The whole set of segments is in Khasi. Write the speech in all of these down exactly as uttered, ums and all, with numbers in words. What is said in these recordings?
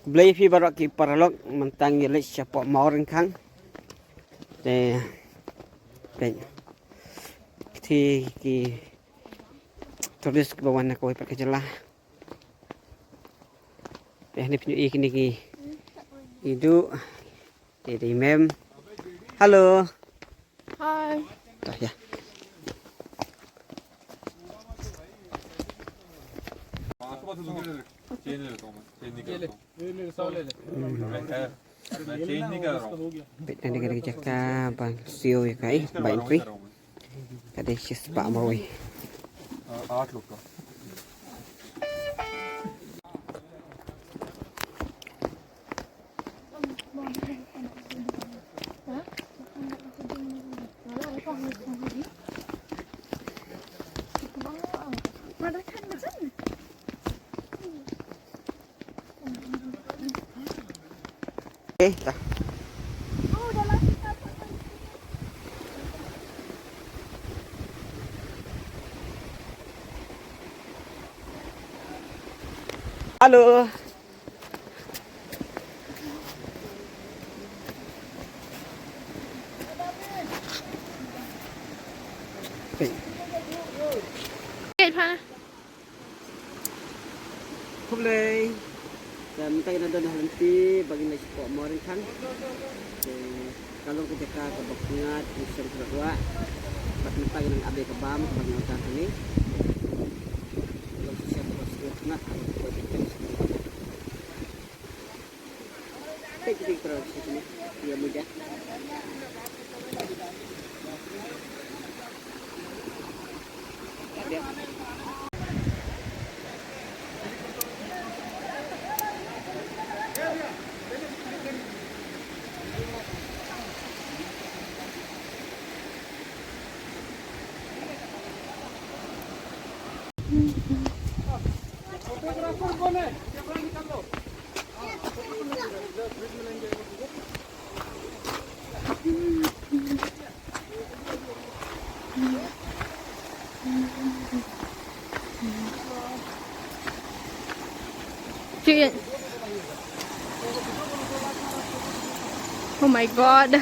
Khublei phi baroh ki paralok, mynta ngi leit shapoh Mawryngkang. Te peit, kti ki tourist kiba wan na kawei pat ka jylla. Te hangne phi ïohi kine ki, i Duh, i Mem. Hello. Hi. Toh, ïa. Peit, nang dei ka dei ka jaka ba siew ïa ka, eh, ba entry. Ka dei shispah marwei. Eh, ta. Hello. Hey. Hey, pa. Khublei. Te mynta ngi don ha lynti ba ngin leit shapoh Mawryngkang. Te ka long ka jaka kaba pyngngad, ngi shem kaba ruh. Bad mynta ngi nang ap ïa ka bam kaba ngi order hangne. Long shisha kaba sngewtynnat, kaba sngewtynnat. Cik. Oh my God.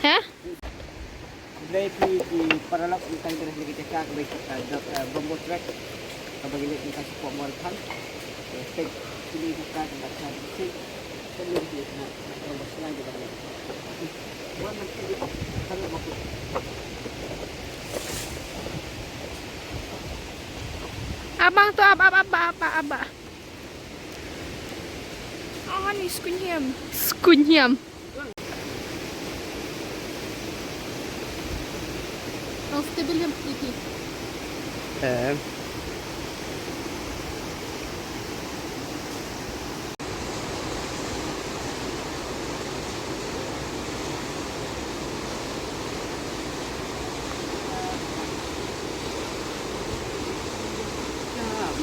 Heh? Khublei phi ki paralok, mynta ngi don ha kane ka jaka kaba ïathuh ka dap, eh, Bamboo Trek. Kaba ngi leit mynta shapoh Mawryngkang. Eh, peit kine ki jaka kaba sngewbha. Peit kine ki jaka kaba sngewbha. Abang tu, ap, ap, ap, ap, ap, ap. Ah, ni skunyam. Skunyam. Ang stabiliyam iti. Eh.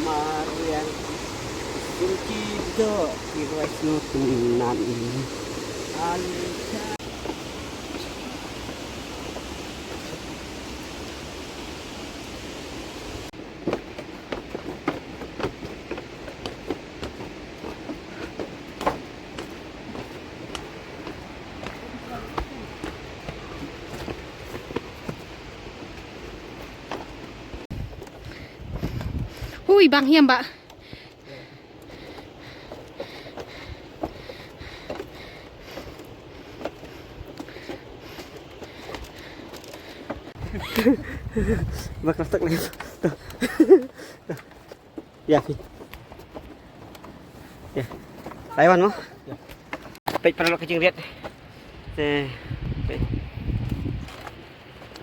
Mariang. Kunci do kiwai snutunan. Alika. Hui, bang hiam ba. Ba klas tak lagi. Ya, phi. Ya. Taiwan mo? Ya. Peit paralok ka jingriat. Te, peit.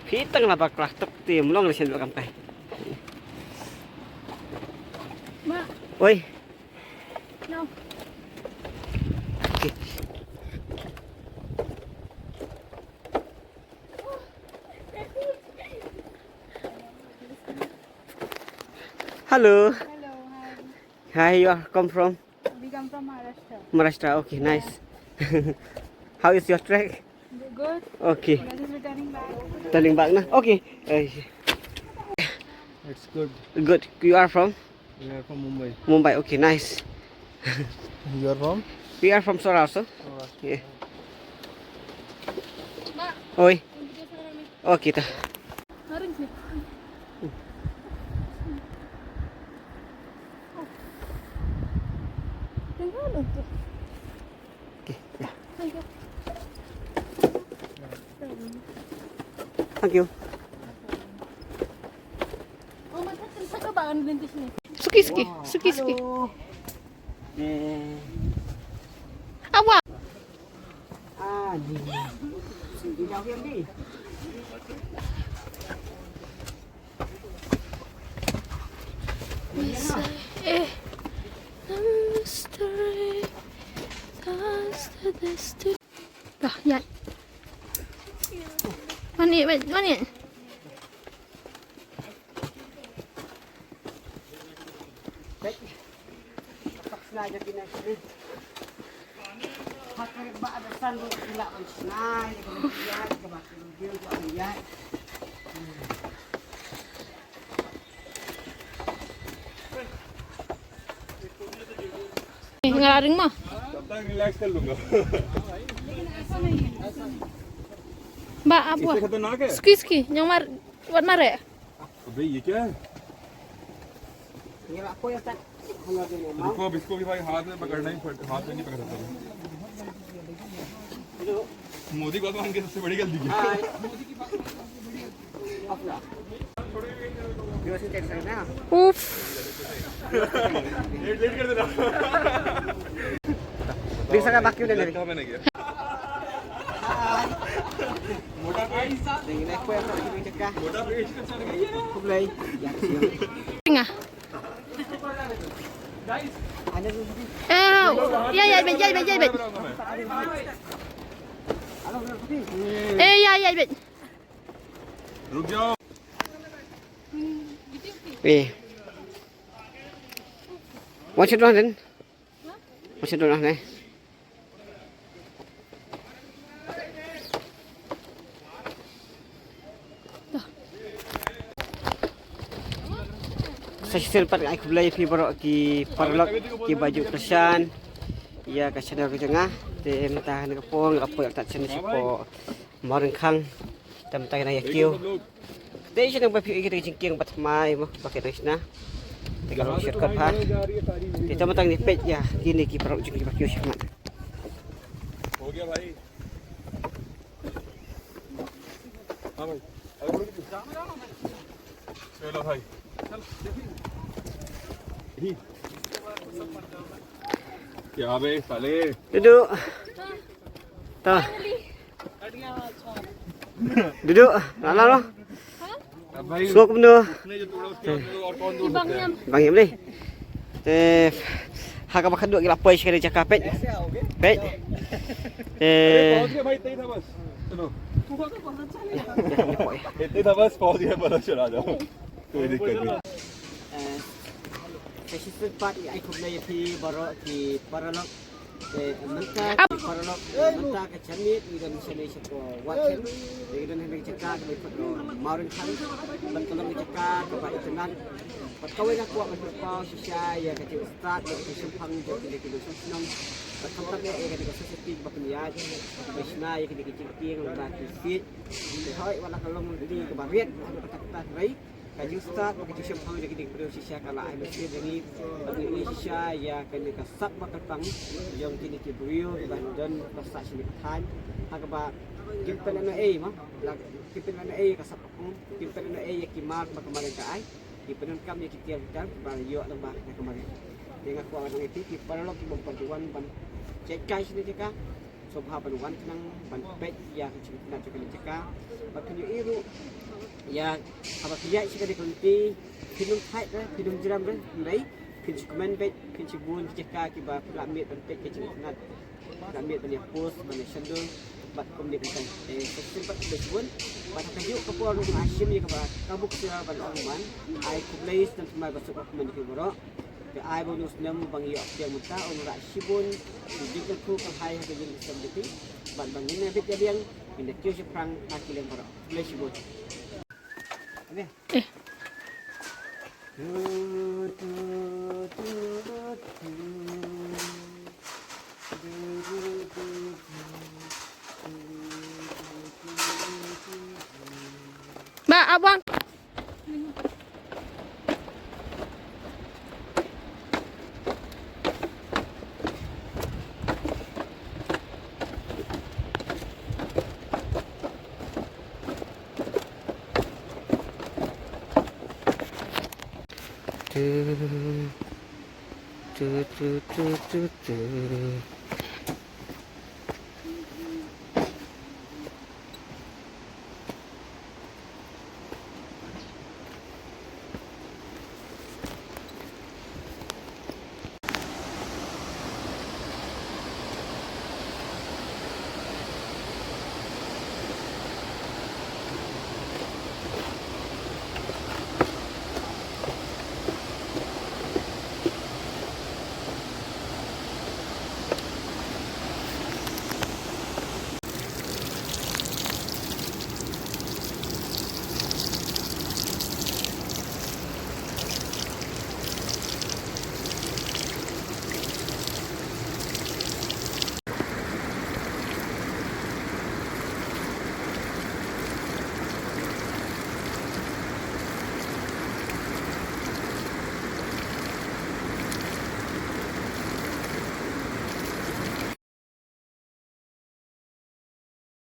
Phi tang la ba klas tok te mlong le sien ba kam kai. Ma. Oi. No. Okay. Hello. Hello, hi. Hi, you are come from? We come from Maharashtra. Maharashtra, okay, nice. How is your trek? Good. Okay. We are just returning back. Turning back na? Okay. Uh, It's good. Good. You are from? We are from Mumbai. Mumbai, okay, nice. You are from? We are from Sohra also. Sohra. Yeah. Oi. Okay, ta. Okay, yeah. Thank you. Suki, suki, suki, suki. Awa. Dah, ya. Mani, mani. Nga la ring mo. तब तक रिलैक्स कर लूंगा। Ba, apa? इससे खतरनाक है। Suki, suki. Nyong mar, wat mare. अबे, ये क्या है? रुको, अब इसको भी भाई हाथ में पकड़ना ही पड़, हाथ में नहीं पकड़ सकता। मोदी को तो मांग के सबसे बड़ी गलती की। Uff. Bisa ka vacuum dari? Motor pe, motor pe, motor pe. Khublei. Tengah. Eh, ya, ya, ya, ya, ya, ya. Eh, ya, ya, ya. रुक जाओ। Eh. Wan sha don, wan sha don ne. Sa shisien pat ai khublei ïa phi baroh ki paralok kiba ju kyrshan ïa ka channel ka jong nga. Te mynta ha kane ka por nga la poi artat shen shapoh Mawryngkneng. Te mynta ngi nang ïa kiew. Te shen ba phi ïohi ka jingkieng ba thymmai mo ba ki nang shna. Te ka long shortcut bha. Te mynta ngi peit ïa kine ki paralok jong ngi ba kiew shakhmat. हो गया भाई। हाँ भाई। चलो भाई। क्या बे साले। Duduk. Ta. Duduk. Lala lo. अब भाई, Sngewbha kumno? उसने जो तोड़ा उसके बाद में और कौन तोड़ सकता है? Bang ïa mlei. Te ha kaba khadduh ngi la poi sha kane ka jaka, peit. Peit. Te अरे पहुंच गया भाई, इतना ही था बस। चलो। इतना ही था बस, पहुंच गया, बस चला जाओ। कोई दिक्कत नहीं। Sa shisien pat ngi ai khublei ïa phi baroh ki paralok. Te mynta ki paralok, mynta ka janmiet ngi don shane shapoh Wahken. Ngi don ha kane ka jaka kaba khot Mawryngkneng. Bad ka long ka jaka kaba itynnad. Bad kawei nga kwah ban pynpaw shisha ïa ka jingstad bad ka jingshemphang jong kine ki nongshong shnong. Bad khamtam eh ïa kane ka society kaba pynïaid, kaba shna ïa kine ki jingkieng lyngba ki siej. Te hooid, wat la ka long kane kaba riat haduh katta katta hynrei ka jingstad bad ka jingshemphang jong kine ki briew shisha ka la ai mynsiem ïa ngi ban ïohi shisha ïa kane ka sap ba kyrpang jong kine ki briew kiba don ba sah shane ka thaiñ. Ha kaba kim pynlehnohei mo, la kim pynlehnohei ïa ka sap ba kyrpang, kim pynlehnohei ïa ki mar ba ka mar ka ai, ki pyndonkam ïa ki tiar ki tar ba ïoh lyngba na ka mar. Te nga kwah ban ong ïa phi ki paralok kiba wan ban jait kai shane jaka, sngewbha ban wan khnang ban peit ïa ka jingtynnad jong kane ka jaka. Bad phin ïohi ruh ïa haba phi ïaid sha kane ka lynti, phin ym thait re, phin ym jrem re, hynrei phin shu kmen beit, phin shu bun ki jaka kiba phi lah miet ban peit ka jingtynnad, phi lah miet ban ïa post, ban ïa shon dur bad kumne kumtai. Te sa shisien pat khublei shibun. Bad ha kajuh ka por ruh nga shim ïa kaba ka buk sira ban ong ban ai khublei sdang thymmai bad sngewbha kumne ïa ki baroh. Te ai ba u snem ba ngi ïoh pdiang mynta un rah shibun ki jingkyrkhu kyrhai ha ka jingïaseng jati bad ba ngin ïa bit ïa biang, ngin da kiew shaphrang ha ki liang baroh. Khublei shibun. Ba abang. Tu, tu, tu, tu, tu, tu.